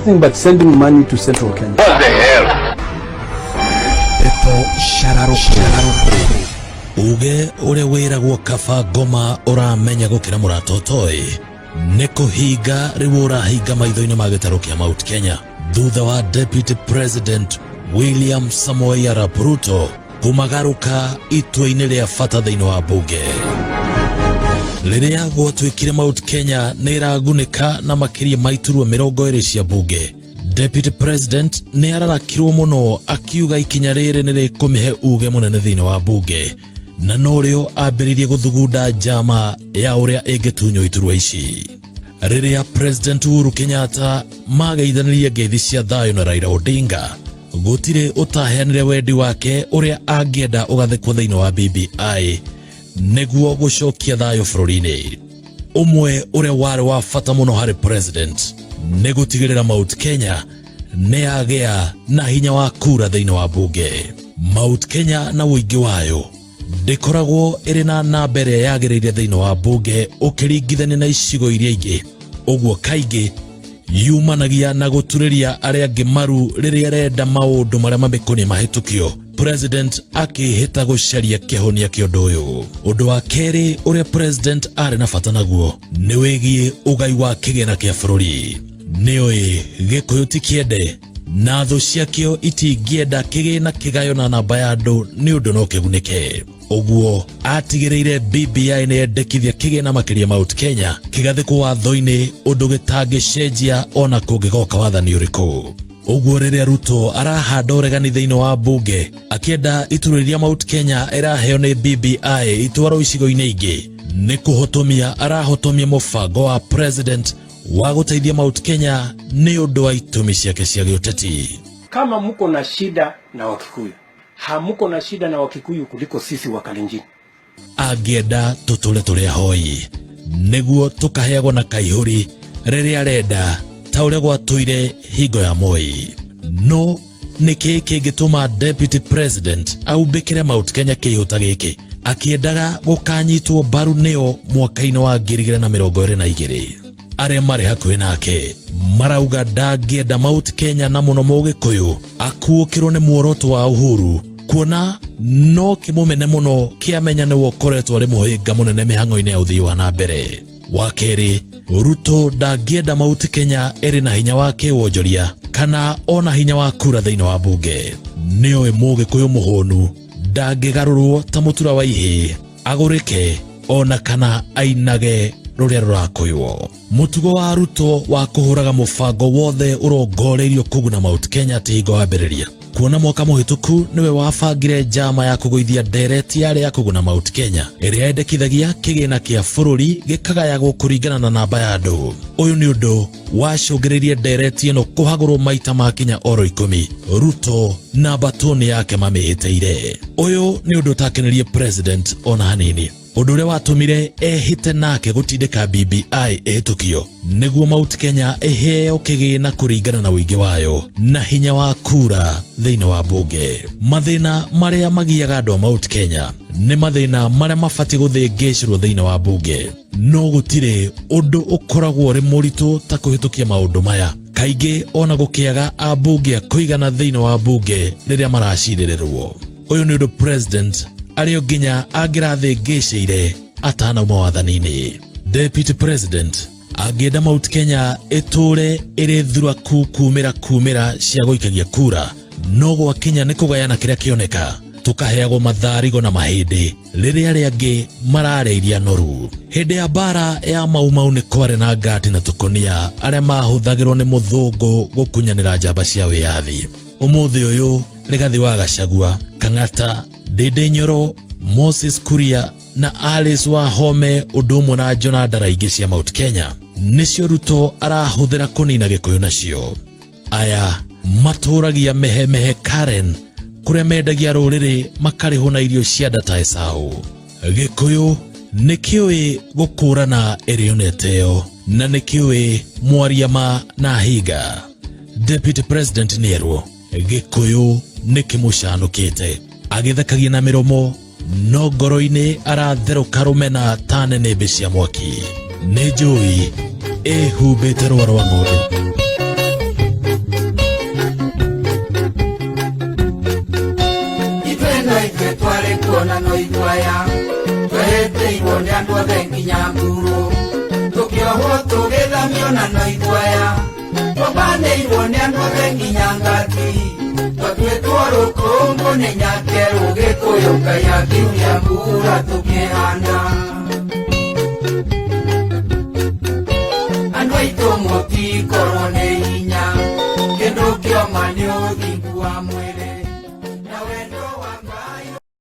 nothing but sending money to Central Kenya. Ndeto cararũkũ uge ũrĩa wĩragwo kaba ngoma ũramenya gũkĩra mũrata ũtoĩ nĩ kũhinga rĩu ũrahinga maitho-inĩ ma gĩtarũ kĩa Mount Kenya thutha wa Deputy President William Samoei Arap Ruto kũmagarũka itua-inĩ rĩa bata thĩinĩ wa mbunge. Rĩrĩa gwatuĩkire Mount Kenya nĩ ĩragunĩka na makĩria ma iturwa 20 cia mbunge, Deputy President nĩ ararakirwo mũno akiuga ikinya rĩrĩ nĩ rĩkũmĩhe uge mũnene thĩinĩ wa mbunge na norĩo ambĩrĩirie gũthugunda njama ya ũrĩa ĩngĩtunywo iturwa ici. Rĩrĩa President Uhuru Kenyatta mageithanirie ngeithi cia thayũ na Raila Odinga, gũtirĩ ũtaheanire wendi wake ũrĩa angĩenda ũgathĩkwo thĩinĩ wa BBI nĩguo gũcokia thayũ bũrũri-inĩ. Ũmwe ũrĩa warĩ wa bata mũno harĩ president nĩ gũtigĩrĩra Mount Kenya nĩ yagĩa na hinya wa kura thĩinĩ wa mbunge. Mount Kenya na ũingĩ wayo ndĩkoragwo ĩrĩ na namba ĩrĩa yagĩrĩire thĩinĩ wa mbunge ũkĩringithania na icigo iria ingĩ, ũguo kaingĩ yumanagia na gũturĩria arĩa angĩ maru rĩrĩa ĩrenda maũndũ marĩa mamĩkoniĩ mahĩtũkio. President akĩhĩta gũcaria kĩhonia kĩa ũndũ ũyũ. Ũndũ wa kerĩ ũrĩa president arĩ na bata naguo nĩ wĩgiĩ ũgai wa kĩgĩna kĩa bũrũri. Nĩoĩ Gĩkũyũ ti kĩende na thũ ciakĩo itingĩenda kĩgĩna kĩgayo na namba ya andũ nĩ ũndũ no kĩgunĩke. Ũguo atigĩrĩire BBI nĩ yendekithia kĩgĩna makĩria Mount Kenya kĩgathĩkwo watho-inĩ ũndũ gĩtangĩcenjia ona kũngĩgoka wathani ũrĩkũ. Ũguo rĩrĩa Ruto arahanda ũregani thĩinĩ wa mbunge akĩenda iturwa iria Mount Kenya ĩraheo nĩ BBI itwarwo icigo-inĩ ingĩ, nĩ kũhotomia arahotomia mũbango wa president wa gũteithia Mount Kenya nĩ ũndũ wa itũmi ciake cia gĩũteti. Kama mko na shida na Wakikuyu, hamuko na shida na Wakikuyu kuliko sisi wa Kalenjin. Angĩenda tũtũre tũrĩ ahoi nĩguo tũkaheagwo na kaihũri rĩrĩa arenda ta ũrĩa gwatũire hingo ya Moi. No nĩkĩ kĩngĩtũma Deputy President aumbĩkĩre Mount Kenya kĩihũ ta gĩkĩ akĩendaga gũkanyitwo mbaru nĩo mwaka-inĩ wa 2022? Arĩa marĩ hakuhĩ nake marauga ndangĩenda Mount Kenya na mũno Mũgĩkũyũ akuũkĩrwo nĩ muoroto wa Uhuru, kuona no kĩmũmene mũno kĩamenya nĩwe ũkoretwo arĩ mũhĩnga mũnene mĩhang'o-inĩ ya ũthii wa na mbere. Wa kerĩ, Ruto ndangĩenda Mount Kenya ĩrĩ na hinya wa kĩwonjoria kana ona hinya wa kura thĩinĩ wa mbunge. Nĩoĩ Mũgĩkũyũ mũhũnu ndangĩgarũrwo ta mũtura wa ihĩĩ agũrĩke ona kana ainage rũrĩa rũrakũywo. Mũtugo wa Ruto wa kũhũraga mũbango wothe ũrongoreirio kũguna Mount Kenya ti hingo wambĩrĩria, kuona mwaka mũhĩtũku nĩwe wabangire njama ya kũgũithia ndereti yarĩ ya kũguna Mount Kenya ĩrĩa yendekithagia kĩgĩna kĩa bũrũri gĩkagayagwo kũringana na namba ya andũ. Ũyũ nĩ ũndũ wacũngĩrĩirie ndereti ĩno kũhagũrwo maita makinya oro 10, Ruto na mbatũni yake mamĩhĩtĩire. Ũyũ nĩ ũndũ ũtakenirie president ona hanini, ũndũ ũrĩa watũmire ehĩte nake gũtindĩka BBI ĩhĩtũkio nĩguo Mount Kenya ĩheo kĩgĩna kũringana na ũingĩ wayo na hinya wa kura thĩinĩ wa mbunge. Mathĩna marĩa magiaga andũ a Mount Kenya nĩ mathĩna marĩa mabatiĩ gũthĩngĩcĩrwo thĩinĩ wa mbunge, no gũtirĩ ũndũ ũkoragwo ũrĩ mũritũ ta kũhĩtũkia maũndũ maya, kaingĩ ona gũkĩaga ambunge a kũigana thĩinĩ wa mbunge rĩrĩa maracirĩrĩrwo. Ũyũ nĩ ũndũ president arĩ o nginya angĩrathĩngĩcĩire atanauma wathani-inĩ. Deputy President angĩenda Mount Kenya ĩtũre ĩrĩ thuraku kumĩra kumĩra cia gũikagia kura, no gwakinya nĩ kũgayana kĩrĩa kĩoneka tũkaheagwo matharigo na mahĩndĩ rĩrĩa arĩa angĩ mararĩa iria noru. Hĩndĩ ya mbara ya Mau Mau nĩ kwarĩ na ngati na tũkonia arĩa mahũthagĩrwo nĩ mũthũngũ gũkunyanĩra njamba cia wĩyathi. Ũmũthĩ ũyũ Rigathi wa Gachagua, Kang'ata, Ndindi Nyoro, Moses Kuria na Alice Wahome ũndũ ũmwe na Jona Ndara ingĩ cia Mount Kenya nĩcio Ruto arahũthĩra kũnina Gĩkũyũ nacio. Aya matũragia mehemehe Karen kũrĩa mendagia rũrĩrĩ makarĩhwo na irio cia nda ta Esau. Gĩkũyũ nĩ kĩũĩ gũkũrana ĩrĩo na ĩteo na nĩ kĩũĩ mwaria ma na hinga. Deputy President nĩerwo Gĩkũyũ nĩ kĩmũcanũkĩte, agĩthekagia na mĩromo no ngoro-inĩ aratherũka rũmena ta nĩnĩmbĩ cia mwaki. Nĩ njũi ĩhumbĩte rũa rwa ng'ondu. Twambanĩirwo nĩ andũ othe nginya nguru, tũkĩohwo tũgĩthamio na no itwaya. Twambanĩirwo nĩ andũ othe nginya ngati, twatuĩtwo rũkũngũ nĩ nyakerũ. Gĩkũyũ Ngai akiuria mbura tũkĩhanda.